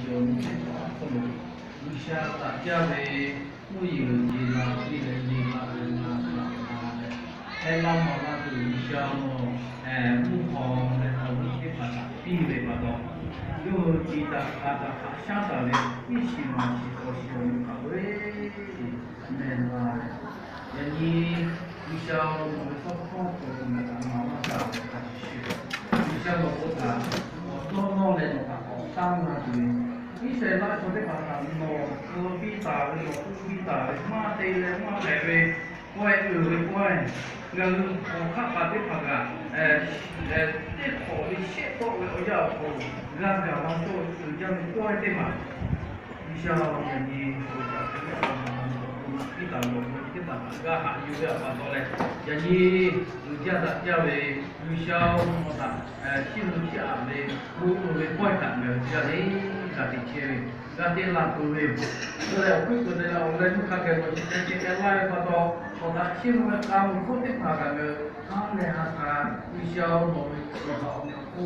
Yaꞈ nyi teˇ hpaˍ hk'aw lo G'uiˬsha daꞈ jaˇ ve mvuhˇ yeˬ yeˬ la piˇ leh yeˬ la ve ngaˬ htaꞈ na leh, heh laˇ maˍ laˇ tuˬ G'uiˬsha nawˬ mvuhˇ haw leh awˬ viˉ teˇ hpaˍ htaꞈ piˇ ve pa taw, yawˇ hui te daꞈ k'a daꞈ haꞈ shaˉ taˍ ve iˉ shiˍ maˍ shiˍ k'awꞈ shiˍ awˬ nyi hk'a peu-eˬ meh la leh, yaꞈ nyi G'uiˬsha nawˬ ve tawˇ hkawˇ hk'aw lo ngaˬ htaꞈ maˍ laˇ taˍ ve hk'a shuˍ shuˍ, G'uiˬsha nawˬ k'o htaꞈ awˬ dawˇ nawˇ leh nawˬ htaꞈ k'awꞈ taˇ na tuˬ ve, Iˉsaˍreˍlaˆ chaw teˇ hpaˍ htaꞈ nawˬ keu piˇ taˍ ve, nawˬ k'oˆ piˇ taˍ ve, maˇ te leh maˇ hpehꞈ ve pawehˇ uiˍ ve pawehˇ, ngaˬ hui awˬ hk'aˆ paˍ teˇ hpaˍ kaꞈ teˇ hk'awꞈ ve shehˆ tawˆ ve awˬ yanˇ awˬ hk'aw lo g'a gaˬ la cawˇ ve uiˍ jaˇ ve pawehˇ teˇ hpaˍ, G'uiˬsha yaꞈ nyi awˬ hk'aw lo htaꞈ hk'aˬ hk'e ve awˬ hk'aw lo htaꞈ piˇ taˍ ve awˬ hk'aw lo teˇ hpaˍ htaꞈ g'a haꞈ yuˬ ve awˬ pa taw leh, yaꞈ nyi uiˍ jaˇ daꞈ jaˇ ve G'uiˬsha nawˬ htaꞈ chiˇ mvuh chiˇ aꞈ ve bon uiˍ ve pawehˇ htaꞈ ngaˬ hui g'a le g'a teꞈ chehˇ ve, g'a te la peuˬ ve yoˬ. Yawˇ leh awˬ hkuiˉ peuˬ te leh awˬ leh nuˇ hk'a geh nawˬ chi hk'e te k'ai laˇ ve pa taw, nawˬ htaꞈ chiˇ mvuh ve k'a mvuh hk'oˆ teˇ hpaˍ kaꞈ ngaˬ hui ha lehˬ ha htaꞈ G'uiˬsha nawˬ ve awˬ htaꞈ awˬ meꞈ awˬ hk'oˆ